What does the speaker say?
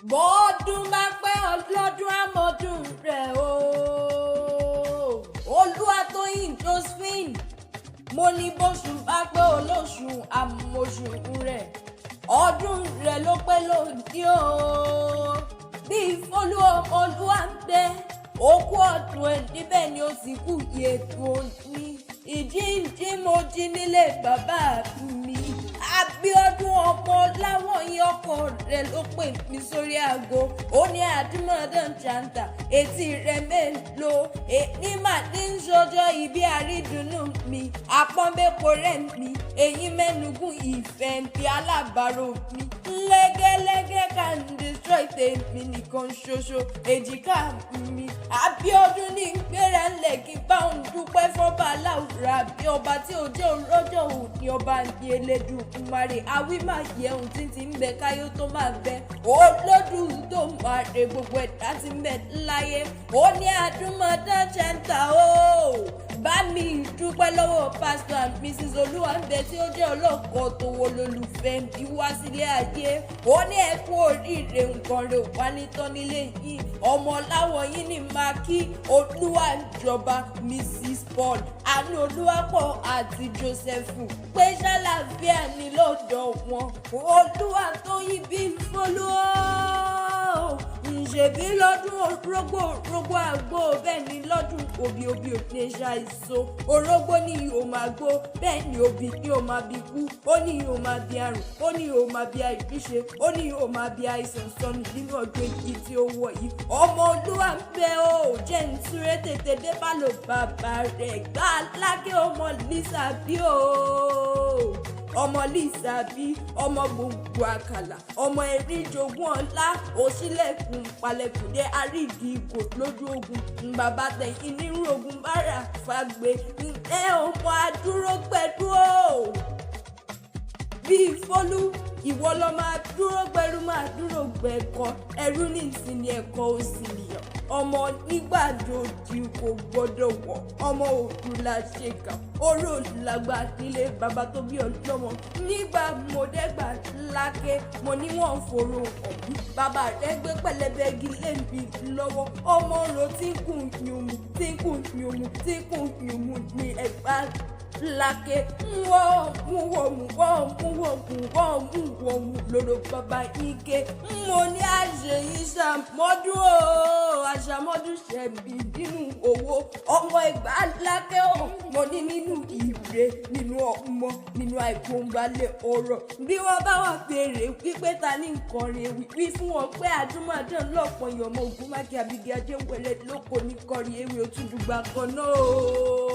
Bọ́ọ̀dún bá pẹ́, ọlọ́dún àmọ́dún rẹ̀ o. Olúwatóyìn Josephine, mo ní bóṣù bá pẹ́, olóṣù àmọ́ṣù rẹ̀, ọdún rẹ̀ ló pẹ́ lónìí o. Bí Fọlú ọmọ olúwa ń bẹ òkú ọdún ẹ̀ níbẹ̀ ni ó sì kú yètò ní ìjíǹjí. Mo jí nílé bàbá mi, Abíọ́dún ọmọ láwọn yín, ọkọ rẹ̀ ló pè mí sórí aago. Ó ní àdúmọ̀dán jàǹtà, etí rẹ̀ mélòó èní mà ní ń ṣọjọ́ ìbí àrídùnnú mi, àpọ́nbẹ́pọ̀ rẹ̀ mi, èyí mẹ́nugún ìfẹ́ bí alábàárò mi. Lẹ́gẹ́lẹ́gẹ́ can destroy tèmi nìkan ṣoṣo, èjìká mi. Abíọ́dún ní gbéra ńlẹ̀ kí bá òun dúpẹ́ fọ́ba aláwùrà bí ọba tí ó jẹ́ òrọ́jọ́ òní, ọba ní Elédùmarè, awí máa yẹ ohun tí ti ń bẹ káyó tó máa bẹ, olódù tó máa rè gbogbo ẹ̀dá tí ń bẹ láyé. Ó ní àdúmọ̀dán ṣẹ́ńtà o, bá mi dúpẹ́ lọ́wọ́ Pastor and Mrs Olúwàǹbẹ tí ó jẹ́ ọlọ́kọ̀ tó wo lólùfẹ́ bí wá sílé ayé. Ó ní ẹ kú oríire, nǹkan rẹ̀ wá nítọ́ nílé yìí. Ọmọ láwọn yìí ní mákì Olúwàjọba, Mrs Paul, Àánú Olúwapọ̀ àti Joseph, pé ṣàlàfíà ní lọ́dọ̀ wọn. Olúwa tó yí bí fọlọ́ ṣèbí lọ́dún orógbó, orógbó àgbo, bẹ́ẹ̀ ni lọ́dún òbí, òbí ò ní ṣàìsọ. Orógbó ní yóò máa gbó, bẹ́ẹ̀ ni òbí ní yóò máa bí kú, ó ní yóò máa bí àrùn, ó ní yóò máa bí àìríṣe, ó ní yóò máa bí àìsàn sọnù nínú ọdún èyí tí ó wọ̀ yìí. Ọmọ olúwa ń bẹ ó jẹ́ ń súré tètè dé bá lò bàbá rẹ̀ gbá lákè. Ọmọ Lisa bí o, ọmọ Lísàbí, ọmọ gbòǹgbò àkàlà, ọmọ erin jogún ọlá, òṣìlẹ̀kùn palẹ̀kùndé, àrídìí ìgò lójú ogun, bàbá tẹ̀yìn nírú ogun bára fàgbé ẹ, ọmọ adúró gbẹdú o. Bíi Fọlú, ìwọ lọ máa dúró gbẹrú, máa dúró gbẹkọ ẹrú ní ìsinmi ẹ̀kọ́ òsì nìyàn. Ọmọ nígbàdòdì kò gbọ́dọ̀ wọ̀, ọmọ òkú la ṣe kà oró làgbà nílé bàbá tó bí ọlọ́mọ. Nígbà mo dẹ́gbà lákè, mo ní wọ́n fòrò ọ̀bí bàbá rẹ̀ gbé pẹlẹbẹ igi lébi lọ́wọ́. Ọmọ ro tí ń kùn yùmù, tí ń kùn yùmù, tí ń kùn yùmù ní ẹ̀gbá lákè. Wọ́n mú wọ́n mú wọ́n mú wọ́n mú wọ́n mú wọ́n mú lọ́dọ̀ bàbá ike. Mo ní àṣeyí ṣàmọ́dún o, àṣàmọ́dún ṣẹ̀bí nínú owó, ọmọ ìgbà lákè o. Mo ní nínú ire, nínú ọmọ, nínú àìkóńbalẹ̀ ọ̀rọ̀. Bí wọ́n bá wà béèrè wípé ta ní nǹkan rẹ̀, wí fún wọn pé àdúmọ̀dán lọ́pọ̀ ìyọ̀mọ̀ ogun mákì abigi ajé wẹlé lóko ní kọrin ewé òtúndùgbà kan náà o.